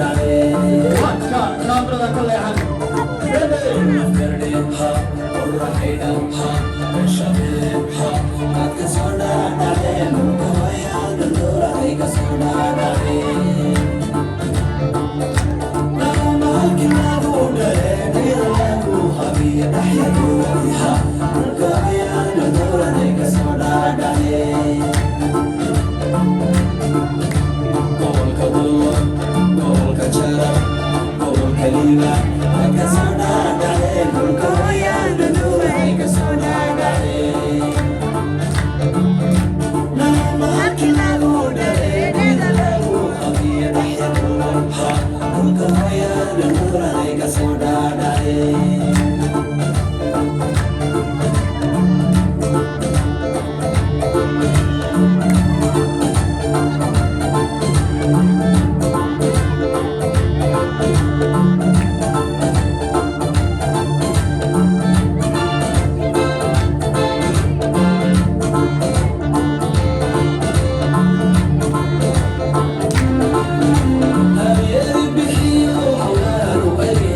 Dhacdhaceen. Wadka kaamirada ka leexan. Gobolka Dullo, gobolka Jarar, gobolka Liibaan, waad ka soo dhaadhaceen. Dhulka hooyaan dhudhuuray ka soo dhaadhaceen. Halkii lagu dhalay, dhida lagu habiyo dhaxya duuban. Dhulka hooyaan dhudhuuray ka soo dhaadhaceen. Habeeri bixiyo hawaan u ege,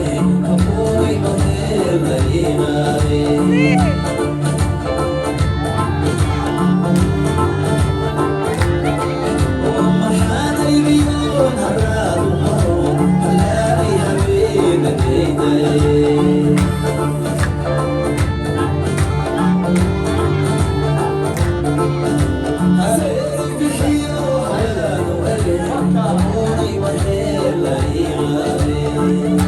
abuuray madeer la yimaadeen. Maxaan haybiyoon haraad u maro, halaabay habeenadaydaye. Habeeri bixiyo hawaan u ege, abuuray madeer la yimaadeen.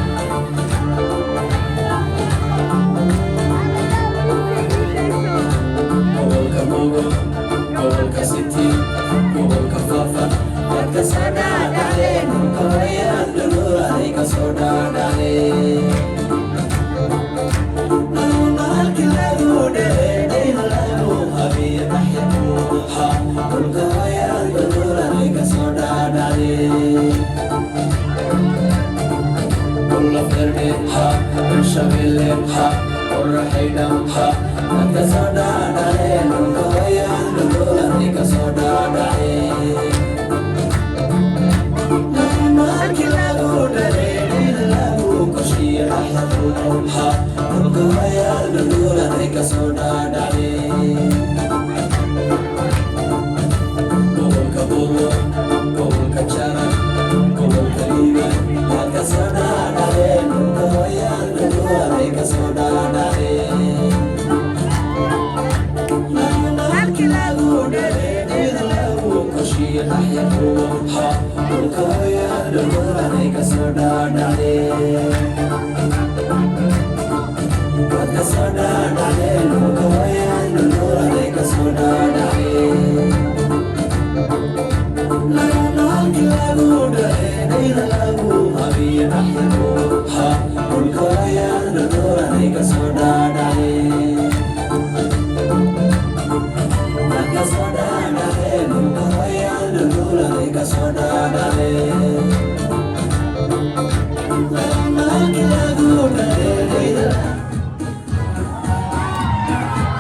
Gobolka Mogo, gobolka City, gobolka Fafa, waad ka soo dhaadhaceen. Dhulka hooyaan dhuluuray ka soo dhaadhaceen. Halkii lagu dhalay, dhayda lagu habiyo dhaxya duuba. Dhulka hooyaan dhuluuray ka soo dhaadhaceen. Kulla firdhe ha, Hirshabelle ha, qorraxaydham ha, waad ka soo dhaadhaceen. Dhulka hooyaan dhuluuray ka soo dhaadhaceen. Halkii lagu dhalay, dhayda lagu koshiyo dhaxya duuba. Dhulka hooyaan dhuluuray ka soo dhaadhaceen. Gobolka Buuro, gobolka Jarar, gobolka Liibaan, waad ka soo dhaadhaceen. Dhulka hooyaan dhuluuray ka soo dhaadhaceen. Halkii lagu dhalay, dhida lagu koshiyo dhaxya duuba. Dhulka hooyaan dhuluuray ka soo dhaadhaceen. Waad ka soo dhaadhaceen. Dhulka hooyaan dhuluuray ka soo dhaadhaceen. Halkii lagu dhalay, dhida lagu habiyo dhaxya duuba. Dhulka hooyaan dhuluuray ka soo dhaadhaceen. Waad ka soo dhaadhaceen. Dhulka hooyaan dhuluuray ka soo dhaadhaceen. Halkii lagu dhalay,